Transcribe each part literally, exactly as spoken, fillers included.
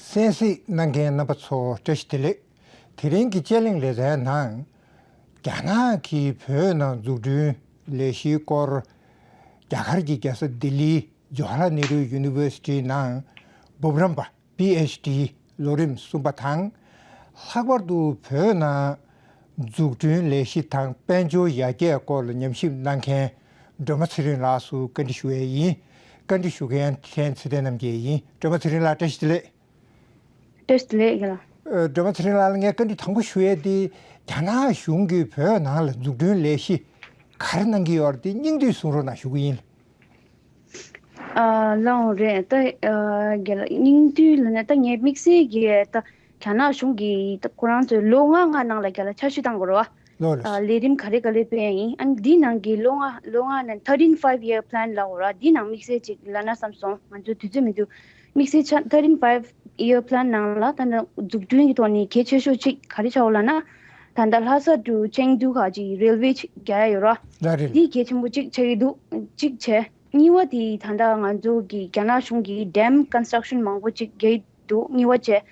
གསན་གཟིགས་གནང་མཁན་རྣམ་པ་ཚོ་བཀྲ་ཤིས་བདེ་ལེགས། དེ་རིང་གི་དཔྱད་གླེང་ལེ་ཚན་ནང་། རྒྱ་ནག་གིས་བོད་ནང་འཛུགས་སྐྲུན་ལས་གཞིའི་སྐོར་རྒྱ་གར་གྱི་རྒྱལ་ས་ལྡི་ལིའི་ཇོ་ཧར་ནེ་རུ་ཡུ་ནི་ཝར་སི་ཊི་ནང་འབུམ་རམས་པ། པི་ཨེཆ་ཌི་ལོ་རིམ་གསུམ་པ་དང་། ལྷག་པར་དུ་བོད་ནང་འཛུགས་སྐྲུན་ལས་གཞི་དང་དཔལ་འབྱོར་ཡར་རྒྱས་སྐོར་ལ་ཉམས་ཞིབ་གནང་མཁན་སྒྲོལ་མ་ཚེ་རིང་ལགས་སུ་བཀའ་འདྲི་ཞུ་ཡས་ཡིན། བཀའ་འདྲི་ཞུ་མཁན་ཚེ་བརྟན་རྣམ་རྒྱལ་ཡིན། སྒྲོལ་མ་ཚེ་རིང་ལགས་བཀྲ་ཤིས་བདེ་ལེགས། བཀྲ་ཤིས་བདེ་ལེགས་རྒན་ལགས། ཨ། སྒྲོལ་མ་ཚེ་རིང་ལགས་ལ་ངས་བཀའ་འདྲི་དང་པོ་ཞུ་ཡས་དེ། རྒྱ་ནག་གཞུང་གིས་བོད་ནང་ལ་འཛུགས་སྐྲུན་ལས་གཞི་ག་རེ་གནང་གི་ཡོད་རེད་དེ་སྙིང་བསྡུས་གསུང་རོགས་གནང་ཞུ་གི་ཡིན། ཨ། ལགས་འོང་རེད་ད། ཨ། རྒན་ལགས་སྙིང་བསྡུས་ལབ་ན་ད་ངས་དམིགས་བསལ་གྱི་ད་རྒྱ་ནག་གཞུང་གིས་ད་ཁོ་རང་ཚོས་ལོ་ལྔ་ལྔ་ནང་ལ་རྒན་ལགས་འཆར་གཞི་བཏང་དགོས་རེད་བ། ལོ་ལ། ཨ། ལས་རིམ་ག་རེ་ག་རེ་སྤེལ་ཡ་ཡིན། ཨ་ནི་འདི་ནང་གི་ལོ་ལྔ་ལོ་ལྔ་ནང་thirteen five year plan ལབ་དགོས་རེད་བ། འདི་ནང་དམིགས་བསལ་ཅིག་ལབ་ན་བསམ་སོང་། ང་ཚོ་དུས་ཚོད་མི་འདུག་དམིགས་བསལ་ཆ་thirteen five year plan ནང་ལ་ད་ལྟ་འཛུགས་སྐྲུན་གྱི་ཐོག་ནས་གལ་ཆེ་ཤོས་གཅིག་ག་རེ་ཆགས་ཡོད་ལབ་ན། ད་ལྟ་ལྷ་ས་དུ་ཆེང་ཏུའུ་ཁ་ཅིག་རེལ་ཝེ་ཅིག་རྒྱག་ཡ་ཡོད་ར། ལ་རེད། འདི་གལ་ཆེན་པོ་གཅིག་ཆགས་ཀྱི་འདུག་གཅིག་བྱས། གཉིས་པ་དེ་ད་ལྟ་ང་ཚོ་གི་རྒྱ་ནག་གཞུང་གི་dam construction མང་པོ་གཅིག་རྒྱག་གི་འདུག་གཉིས་པ་བྱས།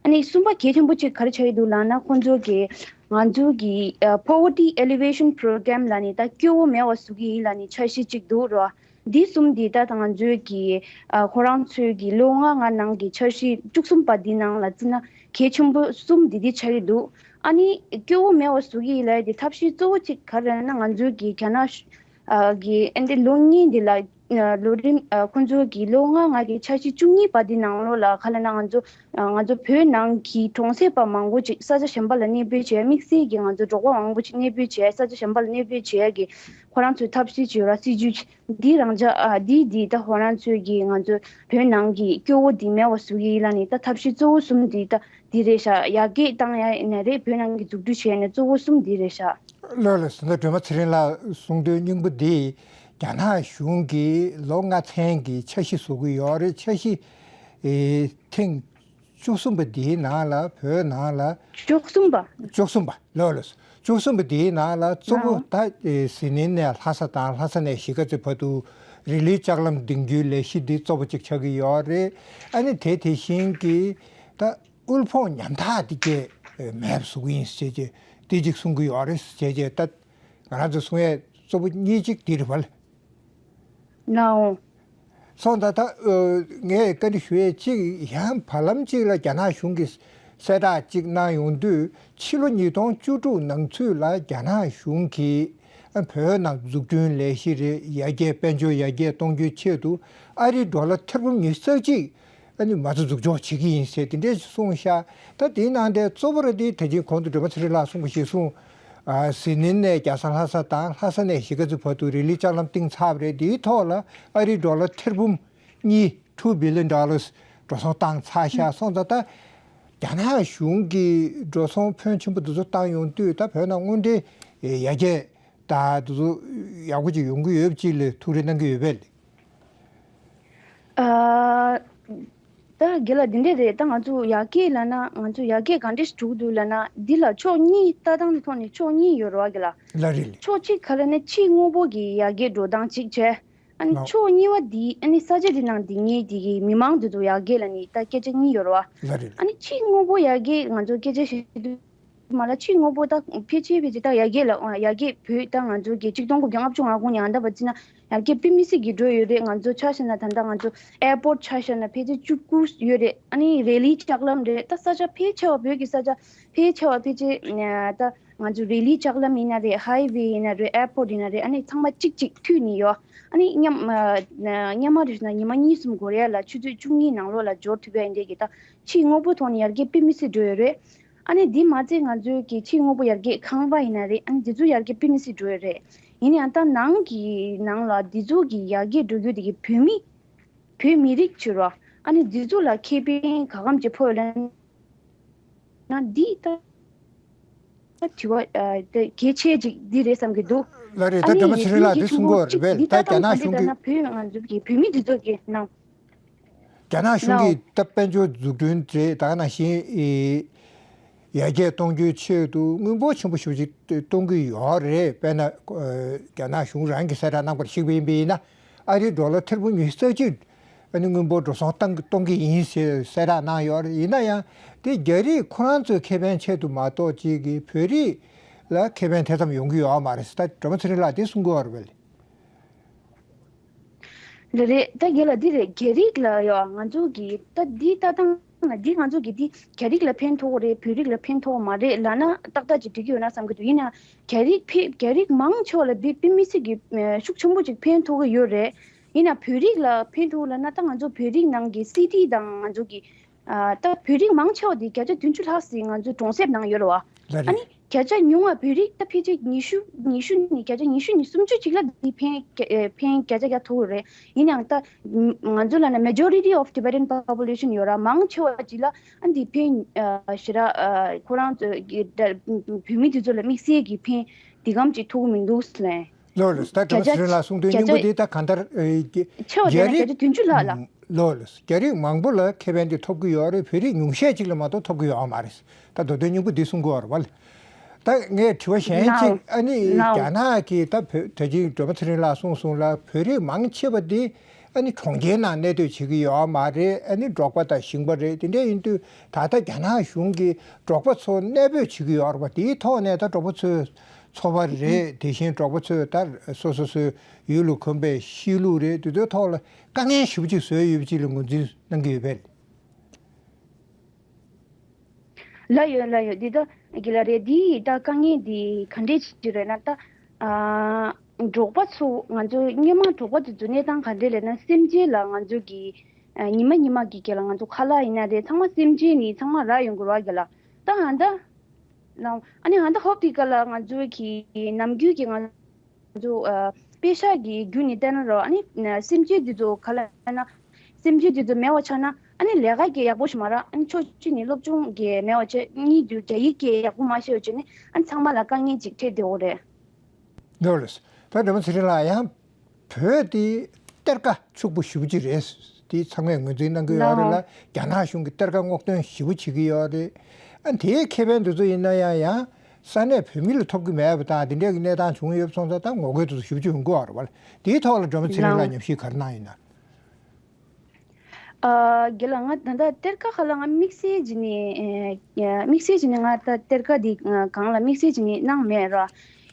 ཨ་ནི་གསུམ་པ་གལ་ཆེན་པོ་གཅིག་ག་རེ་ཆགས་ཀྱི་འདུག་ལབ་ན། ཁོང་ཚོ་གི་ང་ཚོ་གི་ཨ་poverty alleviation program ལབ་ནས་ད་སྐྱོ་བོ་མེད་པ་བཟོ་གི་ཡིན་ལབ་ནས་འཆར་གཞི་གཅིག་འདུག་ར། འདི་གསུམ་འདི་ད་ང་ཚོའི་གི་ཨ་ཁོ་རང་ཚོའི་གི་ལོ་ལྔ་ལྔ་ནང་གི་འཆར་གཞི་བཅུ་གསུམ་པ་འདི་ནང་ལ་བརྩིས་ན་གལ་ཆེན་པོ་གསུམ་འདི་འདི་ཆགས་ཀྱི་འདུག་ཨ་ནི་སྐྱོ་བོ་མེད་པ་བཟོ་གི་ཡིན་ལབ་ཡ་དེ་ཐབས་ཤེས་གཙོ་བོ་གཅིག་ག་རེ་རེད་ན། ང་ཚོའི་གི་རྒྱ་ནག་ཨ་གི་ཨ་འདི་ལོ་གཉིས་འདི་ལ་ཨ་ལོ་རིམ་ཨ་ཁོང་ཚོའི་གི་ལོ་ལྔ་ལྔ་གི་འཆར་གཞི་བཅུ་གཉིས་པ་འདི་ནང་ལོགས་ལ་ག་རེ་ལབ་ན། ང་ཚོ་ཨ་ང་ཚོ་བོད་ནང་གི་གྲོང་གསེབ་པ་མང་པོ་ཅིག་ས་ཆ་གཞན་པ་ལ་གནས་སྤོས་བྱས། དམིགས་བསལ་གྱི་ང་ཚོ་འབྲོག་པ་མང་པོ་ཅིག་གནས་སྤོས་བྱས། ས་ཆ་གཞན་པ་ལ་གནས་སྤོས་བྱས་ཀྱི་ཁོ་རང་ཚོའི་ཐབས་ཤེས་ཅིག་ཡོད་ར། སྲིད་ཇུས་འདི་རང་འཇགས་ཨ་འདི་འདི་ད་ཁོ་རང་ཚོའི་གི་ང་ཚོ་བོད་ནང་གི་སྐྱོ་བོ་འདི་མེད་པ་བཟོ་གི་ཡིན་ལབ་ནས་ད་ཐབས་ཤེས་གཙོ་བོ་གསུམ་འདི་ད་འདི་རེད་ཤག་ཡར་རྒྱས་བཏང་ཡ་ཡིན་ན་རེད། བོད་ནང་གི་འཛུགས་སྐྲུན་བྱས་ནས་གཙོ་བོ་གསུམ་འདི་རེད་ཤག་ལགས་ལགས་སོ། ད་སྒྲོལ་མ་ཚེ་རིང་ལགས་གསུང་དོན་སྙིང་པོ་འདི་རྒྱ་ནག་གཞུང་གིས་ལོ་ལྔ་ཚན་གྱི་འཆར་གཞི་བཟོ་གི་ཡོད་རེད། འཆར་གཞི་ཨེ་ཐེངས་བཅུ་གསུམ་པ་འདིའི་ནང་ལ་བོད་ནང་ལ། བཅུ་གསུམ་པ། བཅུ་གསུམ་པ་ལགས་ལགས་སོ། བཅུ་གསུམ་པ་འདིའི་ནང་ལ་གཙོ་བོ་ད་ཨེ་ཟི་ནིང་ནས་ལྷ་ས་དང་ལྷ་ས་ནས་གཞིས་ཀ་རྩེ་བར་དུ་རི་ལིའི་ལྕགས་ལམ་འདིང་རྒྱུའི་ལས་གཞི་འདི་གཙོ་བོ་གཅིག་ཆགས་ཀྱི་ཡོད་རེད། ཨ་ནི་དེ་དེ་བཞིན་གྱི་ད་དབུལ་ཕོངས་ཉམ་ཐག་དེ་གས་མེད་པ་བཟོ་གི་ཡིན་ཟེར་བྱས་དེ་གཅིག་གསུང་གི་ཡོད་རེད་ཟེར་བྱས། ད་ང་རང་ཚོ་གསུང་ཡས་གཙོ་བོ་གཉིས་གཅིག་འདི་རེད་པ། ནའོ། སོང་ཙང་ད་ངས་བཀའ་འདྲི་ཞུ་ཡས་གཅིག་ཡང་བར་ལམ་གཅིག་ལ་རྒྱ་ནག་གཞུང་གིས་གསལ་བསྒྲགས་གཅིག་གནང་ཡོང་དུས། ཕྱི་ལོ་ཉིས་སྟོང་བཅུ་དྲུག་ནང་ཚུད་ལ་རྒྱ་ནག་གཞུང་གིས་བོད་ནང་འཛུགས་སྐྲུན་ལས་གཞི་རེད། ཡར་རྒྱས་དཔལ་འབྱོར་ཡར་རྒྱས་གཏོང་རྒྱུའི་ཆེད་དུ་ཨ་རིའི་ཌོ་ལར་ཐེར་འབུམ་ཉི་ཤུ་རྩ་གཅིག་ཨ་ནི་མ་རྩ་འཛུགས་འཇོག་བྱེད་ཀྱི་ཡིན་ཟེར་དེ་འདྲས་གསུངས་ཤག་ད་དེའི་ནང་དེ་གཙོ་བོ་ར་དེ་ད་ཅིང་གོང་དུ་སྒྲོལ་མ་ཚེ་རིང་ལགས་གསུངས་པ་ཞིག་གསུངས། ཨ། ཟི་ནིང་ནས་རྒྱལ་ས་ལྷ་ས་དང་ལྷ་ས་ནས་གཞིས་ཀ་རྩེ་བར་དུ་རི་ལི་ལྕགས་ལམ་བཏིང་ཚར་བ་རེད། དེའི་ཐོག་ལ་ཨ་རིའི་ཌོ་ལར་ཐེར་འབུམ་གཉིས། two billion dollars འགྲོ་སོང་བཏང་ཚར་ཤག་སོང་ཙང་ད་རྒྱ་ནག་གཞུང་གིས་འགྲོ་སོང་ཕོན་ཆེན་པོ་འདི་ཚོ་བཏང་ཡོང་དུས། ད་བོད་ནང་དངོས་འབྲེལ་ཡར་རྒྱས་ད་འདི་ཚོ་ཡག་པོ་ཅིག་ཡོང་གི་ཡོད་པ་ཅིག་ལ་ཐུགས་རེ་གནང་གི་ཡོད་པས། ཨ། ད་རྒན་ལགས་འདི་འདྲས་རེད། ད་ང་ཚོ་ཡར་རྒྱས་ལབ་ན་ང་ཚོ་ཡར་རྒྱས་ག་འདྲས་ཞིག་འགྲོ་གི་འདུག་ལབ་ན། འདི་ལ་ཕྱོགས་གཉིས། ལྟ་སྟངས་ཀྱི་ཐོག་ནས་ཕྱོགས་གཉིས་ཡོད་རེད་བ་རྒན་ལགས། ལགས་རེད། ཕྱོགས་གཅིག་ག་རེ་ན་ཕྱི་དངོས་པོ་གི་ཡར་རྒྱས་འགྲོ་སྟངས་གཅིག་བྱས། ཨ་ནི་ལགས། ཕྱོགས་གཉིས་པ་འདི་ཨ་ནི་ས་ཆ་འདི་ནང་སྡོད་མཁན་དེ་གི་མི་མང་དེ་ཚོ་ཡར་རྒྱས་ལབ་ནས་ད་སྐད་ཆ་གཉིས་ཡོད་རེད་བ། ལགས་རེད། ཨ་ནི་ཕྱི་དངོས་པོ་ཡར་རྒྱས་ང་ཚོ་སྐད་ཆ་བཤད་དུས། མ་ལ་ཕྱི་དངོས་པོ་ད་ཕལ་ཆེར་ཕལ་ཆེར་ད་ཡར་རྒྱས་ལ་ཡར་རྒྱས་བོད་ད་ང་ཚོ་གི་ཆིག་སྟོང་དགུ་བརྒྱ་ལྔ་བཅུ་ང་དགུ་ནས་ད་བར་བརྩིས་ན་ཡར་རྒྱས་དཔེ་མི་སྲིད་ཀྱི་འགྲོ་ཡོད་རེད། ང་ཚོ་ཆ་བཞག་ན་ད་ལྟ་ང་ཚོ་ཨེར་པོར་ཊི་ཆ་བཞག་ན་ཕལ་ཆེར་བཅུ་དགུ་ཡོད་རེད། ཨ་ནི་རི་ལིའི་ལྕགས་ལམ་རེད། ད་ས་ཆ་ཕལ་ཆེ་བ་བོད་ཀྱི་ས་ཆ་ཕལ་ཆེ་བ་ཕལ་ཆེར་ད་ང་ཚོ་རི་ལིའི་ལྕགས་ལམ་ཡིན་ན་རེད། ཧའི་ཝེ་ཡིན་ན་རེད། ཨེར་པོར་ཊི་ཡིན་ན་རེད། ཨ་ནི་ཚང་མ་གཅིག་གཅིག་མཐུད་ནས་ཡོད། ཨ་ནི་མཉམ་མཉམ་མ་རེད་ན་ཉི་མ་གཉིས་གསུམ་འགོར་ཡ་ལ་ཆུ་ཚོད་བཅུ་གཉིས་ནང་ལོགས་ལ་འབྱོར་ཐུབ་ཡ་ཡིན་དེ་གི་ད་ཕྱི་དངོས་པོ་ཐོག་ནས་ཡར་རྒྱས་དཔེ་མི་སྲིད་འགྲོ་ཡོད་རེད། ཨ་ནི་འདི་མ་ཚད་ང་ཚོའི་གི་ཕྱི་དངོས་པོ་ཡར་རྒྱས་ཁང་པ་ཡིན་ན་རེད། ཨ་ནི་འདི་ཚོ་ཡར་རྒྱས་དཔེ་མི་སྲིད་འགྲོ་ཡོད་རེད། ཡིན་ཡང་ད་ནང་གི་ནང་ལ་འདི་ཚོ་གི་ཡར་རྒྱས་འགྲོ་རྒྱུ་དེ་གི་བོད་མི་བོད་མི་རིགས་བྱེད་རོགས། ཨ་ནི་འདི་ཚོ་ལ་ཁེ་ཕན་ག་གམ་གྱི་ཕོག་ལ་ན་འདི་ད་ད་དྲི་བ་ཨ་དེ་གལ་ཆེ་ཅིག་འདི་རེད་བསམ་གི་འདུག་ལགས་རེད། ད་ཨ་ནི་སྒྲོལ་མ་ཚེ་རིང་ལགས་འདི་གལ་ཆེན་པོ་གསུང་གི་ཡོད་རེད་པས། འདི་ད་ལྟ་རྒྱ་ནག་གང་འདྲ་གསུང་གི་ན་བོད་ང་ཚོ་གི་བོད་མི་འདི་ཚོ་གི་ནང་། རྒྱ་ནག་གཞུང་གིས་ད་དཔལ་འབྱོར་འཛུགས་སྐྲུན་དེ་ད་ག་ནང་བཞིན་ཨེ་ཡར་རྒྱས་གཏོང་རྒྱུའི་ཆེད་དུ་དངུལ་འབོར་ཆེན་པོ་ཞེ་པོ་ཞིག་གཏོང་གི་ཡོད་རེད། དཔེར་ན་ཨེ་རྒྱ་ནག་གཞུང་རང་གིས་གསལ་བསྒྲགས་གནང་པར་གཞིགས་པ་ཡིན་པ་ཡིན་ན། ཨ་རིའི་ཌོ་ལར་ཐེར་འབུམ་ཉི་ཤུ་རྩ་གཅིག་ ཨ་ནི་དངུལ་འབོར་འགྲོ་སོང་གཏང་གཏོང་གི་ཡིན་ཞེས་གསལ་བསྒྲགས་གནང་ཡོད་རེད། ཡིན་ན་ཡང་དེ་རྒྱ་རིགས་ཁོ་རང་ཚོའི་ཁེ་ཕན་ཆེད་དུ་མ་གཏོགས་ཅིག་གི་བོད་རིགས་ལ་ཁེ་ཕན་དེ་ཙམ་ཡོང་གི་ཡོད་མ་རེད་ཟེར། ད་སྒྲོལ་མ་ཚེ་རིང་ལགས་དེ་གསུང་གི་ཡོད་རེད་པས། ལགས་རེད། ད་རྒན་ལགས་འདི་རེད། རྒྱ་རིགས་ལ་ཡང་ང་ཚོ་གི་ད་འདི་ལྟ་སྟངས་ལ་འདི་ང་ཚོ་གི་འདི་རྒྱ་རིགས་ལ་ཕན་ཐོགས་རེད། བོད་རིགས་ལ་ཕན་ཐོགས་མ་རེད་ལབ་ན་ཏག་ཏག་ཅིག་འགྲིག་གི་ཡོད་ན་བསམ་གི་འདུག་ཡིན་ན་རྒྱ་རིགས་ཕན་རྒྱ་རིགས་མང་ཆེ་བ་ལ་འདི་དཔེ་མི་སྲིད་ཀྱི་ཤུགས་ཆེན་པོ་ཅིག་ཕན་ཐོགས་ཀྱི་ཡོད་རེད། ཡིན་ན་བོད་རིགས་ལ་ཕན་ཐོགས་ལབ་ན་ད་ང་ཚོ་བོད་རིགས་ནང་གི་སི་ཊི་དང་ང་ཚོ་གི་ཨ་ད་བོད་རིགས་མང་ཆེ་བ་དེ་བརྒྱ་ཆ་བདུན་ཅུ་ལྷག་ཙམ་ང་ཚོ་གྲོང་གསེབ་ནང་ཡོད་རེད་བ། ལགས་ཨ་རེད། ནི་བརྒྱ་ཆ་ཉུང་བ་བོད་རིགས་ད་ཕལ་ཆེར་ཉི་ཤུ་ཉི་ཤུ་ནས་བརྒྱ་ཆ་ཉི་ཤུ་ནས་སུམ་ཅུ་ཅིག་ལ་འདི་ཕན་ཨ་ཕན་བརྒྱ་ཆ་བརྒྱ་ཐོགས་རེད། ཡིན་ནའང་ད་ང་ཚོ་ལ་ན་majority of Tibetan population ཡོད་ར། མང་ཆེ་བ་ཅིག་ལ་ཨ་འདི་ཕན་ཨ་ཞེ་དྲག་ཨ་ཁོ་རང་ཚོ་གི་ད་བོད་མི་དེ་ཚོ་ལ་དམིགས་བསལ་གྱི་ཕན་འདི་གམ་ཅིག་ཐོགས་མི་འདུག་ལན། ལགས་ལགས། ད་སྒྲོལ་མ་ཚེ་རིང་ལགས་གསུངས་དོན་སྙིང་པོ་དེ་ད་གང་ལྟར་ཨ་ཆེ་བ་དེ་རྒྱ་ན་རིགས་བརྒྱ་ཆ་བདུན་ཅུ་ལྷག་ལ། ལགས་ལགས། རྒྱ་རིགས་མང་པོ་ལ་ཁེ་ཕན་དེ་ཐོབ་ཀྱི་ཡོད་རེད། བོད་རིགས་ཉུང་ཤས་ཅིག་ལ་མ་གཏོགས་ཐོབ་ཀྱི་ཡོད་མ་རེད། ད་མདོ་དོན་སྙིང་པོ་འདི་གསུང་གི་ཡོད་རེད་བ། ད་ངས་དྲི་བ་གཞན་ཅིག་ཨ་ནི་རྒྱ་ནག་གི་ད་བོད་ད་ཅིག་སྒྲོལ་མ་ཚེ་རིང་ལགས་གསུངས་སོང་ལ། བོད་རིགས་མང་ཆེ་བ་འདི་ཨ་ནི་གྲོང་ཁྱེར་ནང་གནས་སྡོད་བྱེད་ཀྱི་ཡོད་མ་རེད། ཨ་ནི་འབྲོག་པ་དང་ཞིང་པ་རེད། དེ་འདྲ་ཡིན་དུས་ད་ལྟ་རྒྱ་ནག་གཞུང་གིས་འབྲོག་པ་ཚོ་གནས་སྤོས་བྱེད་ཀྱི་ཡོད་རེད་བ། དེའི་ཐོག་ནས་ད་འབྲོག་པ་ཚོའི་འཚོ་བ་རེད། དེ་བཞིན་འབྲོག་པ་ཚོས་ད་སོ་སོ་སོའི་ཡུལ་ལ་གོམས་པའི་གཤིས་ལུགས་རེད། དེ་ཚོའི་ཐོག་ལ་དཀའ་ངལ་ཞེ་པོ་ཅིག་བཟོས་ཡོད་པ་ཅིག་ལ་ངོས་འཛིན་གནང་གི་ཡོད་པས། ལགས་ཡོད། ལགས་ཡོད། འདི་ད་གི་ལ་རེད། འདི་ད་དཀའ་ངལ་འདི་ག་འདྲས་ཅིག་རེད་ན་ད་ཨ་འབྲོག་པ་ཚོ་ང་ཚོ་སྔོན་མ་འབྲོག་པ་དེ་ཚོ་གནས་སྟངས་ག་འདྲས་རེད་ན་སེམས་ཅན་ལ་ང་ཚོ་གི་ཨ་ཉི་མ་ཉི་མ་གི་གི་ལ་ང་ཚོ་ཁ་ལག་ཡིན་ན་རེད། ཚང་མ་སེམས་ཅན་ནི་ཚང་མ་རག་ཡོང་གི་རེད་བ་གི་ལ། ད་ཨ་ད་ལ་ཨ་ནི་ཨ་ད་ཧོབ་དེ་ག་ལ་ང་ཚོ་གི་ནམ་རྒྱུན་གི་ང་ཚོ་ཨ་དཔེ་ཤག་གི་རྒྱུ་ནི་བལྟས་ན་རོ། ཨ་ནི་སེམས་ཅན་འདི་ཚོ་ག་ལ་ན་སེམས་ཅན་འདི་ཚོ་མེད་པ་ཆགས་ན་ཨ་ནི་ལས་ཀ་གི་ཡག་པོ་ཞིག་མ་རག་ཨ་ནི་ཕྱོགས་གཅིག་ནི་སློབ་སྦྱོང་གི་མེད་པ་བྱས། གཉིས་དུ་རྒྱ་ཡིག་གི་ཡག་པོ་མ་ཤེས་པ་བྱས་ནི་ཨ་ནི་ཚང་མ་ལ་དཀའ་ངལ་ཅིག་འཕྲད་བསྡད་ཡོད་རེད། ལགས་ལགས། ད་སྒྲོལ་མ་ཚེ་རིང་ལགས་ཡང་བོད་དེ་གཏེར་ཁ་ཕྱུག་པོ་ཞེ་པོ་ཅིག་རེད། དེ་ཚང་མས་ངོས་འཛིན་གནང་གི་ཡོད་རེད་ལ། ལགས། རྒྱ་ནག་གཞུང་གིས་གཏེར་ཁ་སྔོག་འདོན་ཞེ་པོ་བྱེད་ཀྱི་ཡོད་རེད། ཨ་དེའི་ཁེ་ཕན་དེ་ཚོ་ཡིན་ན་ཡང་ཡང་ས་གནས་བོད་མི་ལ་ཐོབ་ཀྱི་མེད་པ་དང་དེ་འདྲའི་གི་གནས་སྟངས་བྱུང་ཡོད་སོང་ཙང་ད་ངོ་རྒོལ་དེ་ཚོ་ཞེ་པོ་ཅིག་ཡོང་གི་ཡོད་རེད་བ། དེའི་ཐོག་ལ་སྒྲོལ་མ་ཚེ་རིང་ལགས་ལགས། ཉམས་ཞིབ་ག་རེ་གནང་ཡོད་ན། ཨ་རྒན་ལགས་ང་ད་ལྟ་གཏེར་ཁ་ཁ་ལ་ང་དམིགས་བསལ་གྱི་ནི་ཨེ་དམིགས་བསལ་གྱི་ནི་ང་ད་གཏེར་ཁ་འདི་ཨ་གང་ལ་དམིགས་བསལ་གྱི་ནི་གནང་མེད་ར།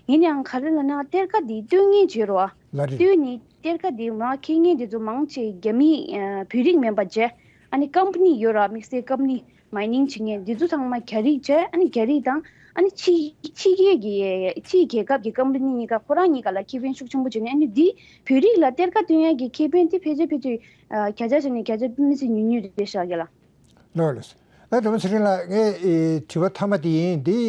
ཡིན་ཡང་ག་རེ་ལབ་ན་གཏེར་ཁ་འདི་བཏོན་མཁན་བྱེད་རོ། ལགས་རེད། བཏོན་ནི་གཏེར་ཁ་འདི་མ་འཁྱེར་མཁན་འདི་ཚོ་མང་ཆེ་རྒྱ་མི་ཨ་བོད་རིགས་མིན་པ་བྱས། ཨ་ནི་ཀམ་པ་ནི་ཡོད་ར། དམིགས་བསལ་ཀམ་པ་ནི་མའི་ནིང་བྱེད་མཁན་འདི་ཚོ་ཚང་མ་རྒྱ་རིགས་བྱས། ཨ་ནི་རྒྱ་རིགས་དང་ཨ་ནི་ཕྱི་ཕྱི་རྒྱལ་གྱི་ཕྱིའི་རྒྱལ་ཁབ་ཀྱི་ཀམ་པ་ནི་གཉིས་ཀ་ཁོ་རང་གཉིས་ཀ་ལ་ཁེ་ཕན་ཤུགས་ཆེན་པོ་བྱུང་ནས། ཨ་ནི་འདི་བོད་རིགས་ལ་གཏེར་ཁ་བཏོན་ཡག་གི་ཁེ་ཕན་འདི་ཕལ་ཆེར་ཕལ་ཆེར་ཨ་བརྒྱ་ཆ་བྱས་ནས་བརྒྱ་ཆ་དམིགས་བསལ་ཉུང་ཉུང་རེད་ཤག་རྒན་ལགས། ལགས་ལགས། ད་སྒྲོལ་མ་ཚེ་རིང་ལགས། ངའི་ཨེ་དྲི་བ་མཐའ་མ་དེ་ཡིན། འདི་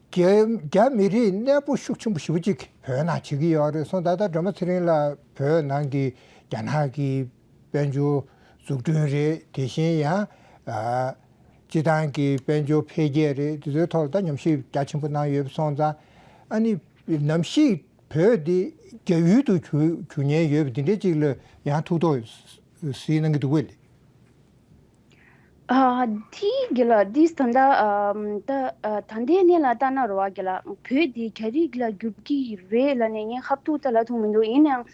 རྒྱ་རྒྱ་མི་རིགས་གནས་སྤོ་ཤུགས་ཆེན་པོ་ཞེ་པོ་ཅིག་བོད་ནང་བྱེད་ཀྱི་ཡོད་རེད་སོང་། ད་ལྟ་སྒྲོལ་མ་ཚེ་རིང་ལགས་བོད་ནང་གི་རྒྱ་ནག་གི་དཔལ་འབྱོར་འཛུགས་སྐྲུན་རེད། དེ་བཞིན་ཡང་ཨ་སྤྱི་བཏང་གི་དཔལ་འབྱོར་འཕེལ་རྒྱས་རེད། དེ་ཚོའི་ཐོག་ལ་ད་ཉམས་ཞིབ་རྒྱ་ཆེན་པོ་གནང་ཡོད་པ་སོང་ཙང་། ཨ་ནི་ནམ་ཞིག་བོད་འདི་རྒྱ་ཡུལ་དུ་གྱུར་གྱུར་ཉེན་ཡོད་པ་འདི་འདྲའི་ཅིག་ལ་ཡང་ཐུགས་དོགས་གཟིགས་གནང་གི་འདུག་གས། ཨ་དེ་རྒན་ལགས་འདི་ད་ལྟ་ཨམ་ད་ཨ་ད་ལྟའི་གནས་ལ་ལྟ་ན་རོ་ཨ་རྒན་ལགས་བོད་འདི་རྒྱ་རིགས་ལ་འགྱུར་གྱི་རེད་ལབ་ནས་ངས་ཧབ་ཐུག་ད་ལབ་ཐུབ་མི་འདུག་ཡིན་ནའང་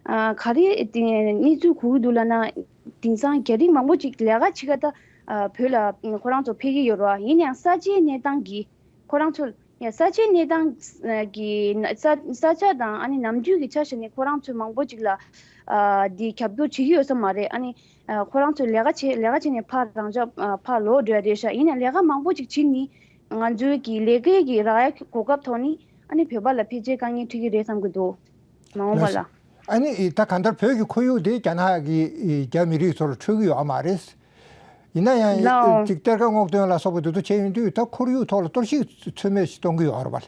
ཨ་ག་རེ་དེ་གནས་ཚུལ་གོ་གི་འདུག་ལབ་ན་དེང་སང་རྒྱ་རིགས་མང་པོ་ཅིག་ལས་ཀ་བྱེད་ག་ད་ཨ་བོད་ལ་ཁོ་རང་ཚོ་ཕེབས་ཀྱི་ཡོད་རེད་བ། ཡིན་ནའང་ས་ཆའི་གནས་སྟངས་ཀྱིས་ཁོ་རང་ཚོ་ཡ་ས་ཆའི་གནས་སྟངས་ཀྱི་ས་ས་ཆ་དང་ཨ་ནི་ནམ་རྒྱུན་གྱི་ཆ་བཞག་ནས་ཁོ་རང་ཚོས་མང་པོ་ཅིག་ལ་ཨ་འདི་རྒྱབ་སྐྱོར་བྱེད་ཀྱི་ཡོད་ས་མ་རེད། ཨ་ནི་ཨ་ཁོ་རང་ཚོས་ལས་ཀ་བྱེད་ལས་ཀ་བྱེད་ནས་ཕར་རང་ཅག་ཨ་ཕར་ལོག་འགྲོ་ཡ་རེད་ཤག་ཡིན་ནའང་ལས་ཀ་མང་པོ་ཅིག་བྱེད་ནི་ང་ཚོའི་གི་ལས་ཀའི་གི་རག་ཡ་གོ་སྐབས་ཐོག་ནི་ཨ་ནི་བོད་པ་ལ་ཕལ་ཆེར་དཀའ་ངལ་འཕྲད་ཀྱི་རེད་བསམ་གྱི་འདུག་མ་འོངས་པ་ལ། ཨ་ནི་ད་གང་ལྟར་བོད་ཀྱི་ཁོར་ཡུག་དེ་རྒྱ་ནག་གི་རྒྱ་མི་རིགས་ཚོར་འཕྲོད་ཀྱི་ཡོད་མ་རེད། ཡིན་ན་ཡང་ལའོ། ཅིག་གཏེར་ཁ་སྔོག་འདོན་ལ་སོགས་པ་དེ་ཚོ་བྱས་ཡོང་དུས་ད་ཁོར་ཡུག་ཐོག་ལ་གཏོར་བཤིག་ཚོད་མེད་ཞིག་གཏོང་གི་ཡོད་རེད་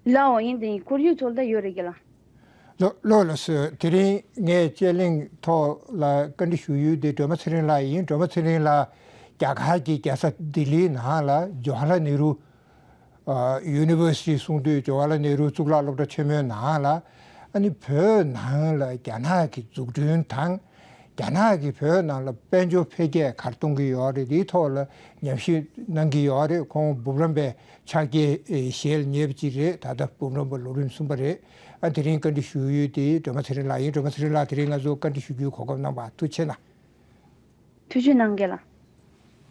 པ། ལའོ་ཡིན་དེ་ཁོར་ཡུག་ཚོགས་ད་ཡོད་རེད་ཀྱི་ལ། ལོ་ལོ་ལ་སོ་དེ་རིང་ངས་དཔྱད་གླེང་ཐོག་ལ་བཀའ་འདྲི་ཞུ་ཡུལ་དེ་སྒྲོལ་མ་ཚེ་རིང་ལགས་ཡིན། སྒྲོལ་མ་ཚེ་རིང་ལགས་རྒྱ་གར་གྱི་རྒྱལ་ས་ལྡི་ལིའི་ནང་ལ་ཇོ་ཧ་ལ་ནེ་རུ་ཨ་ཡུ་ནི་ཝར་སི་ཊི་གསུང་དུས་ཇོ་ཧ་ལ་ནེ་རུ་གཙུག་ལག་སློབ་གྲྭ་ཆེན་མོའི་ནང་ལ་ཨ་ནི་བོད་ནང་ལ་རྒྱ་ནག་གི་འཛུགས་སྐྲུན་དང་ རྒྱ་ནག་གིས་བོད་ནང་ལ་དཔལ་འབྱོར་འཕེལ་རྒྱས་ག་རེ་གཏོང་གི་ཡོད་རེད། དེའི་ཐོག་ལ་ཉམས་ཞིབ་གནང་གི་ཡོད་རེད། ཁོང་འབུམ་རམས་པའི་ཕྱག་འཁྱེར་ཞལ་ཉེ་བ་ཅིག་རེད། ད་ལྟ་འབུམ་རམས་པ་ལོ་རིམ་གསུམ་པ་རེད། ཨ་དེ་རིང་བཀའ་འདྲི་ཞུ་ཡུལ་དེ་སྒྲོལ་མ་ཚེ་རིང་ལགས་ཡིན། སྒྲོལ་མ་ཚེ་རིང་ལགས་དེ་རིང་ང་ཚོ་བཀའ་འདྲི་ཞུ་རྒྱུའི་གོ་སྐབས་གནང་བར་ཐུགས་རྗེ་གནང་། ཐུགས་རྗེ་གནང་གི་ལགས།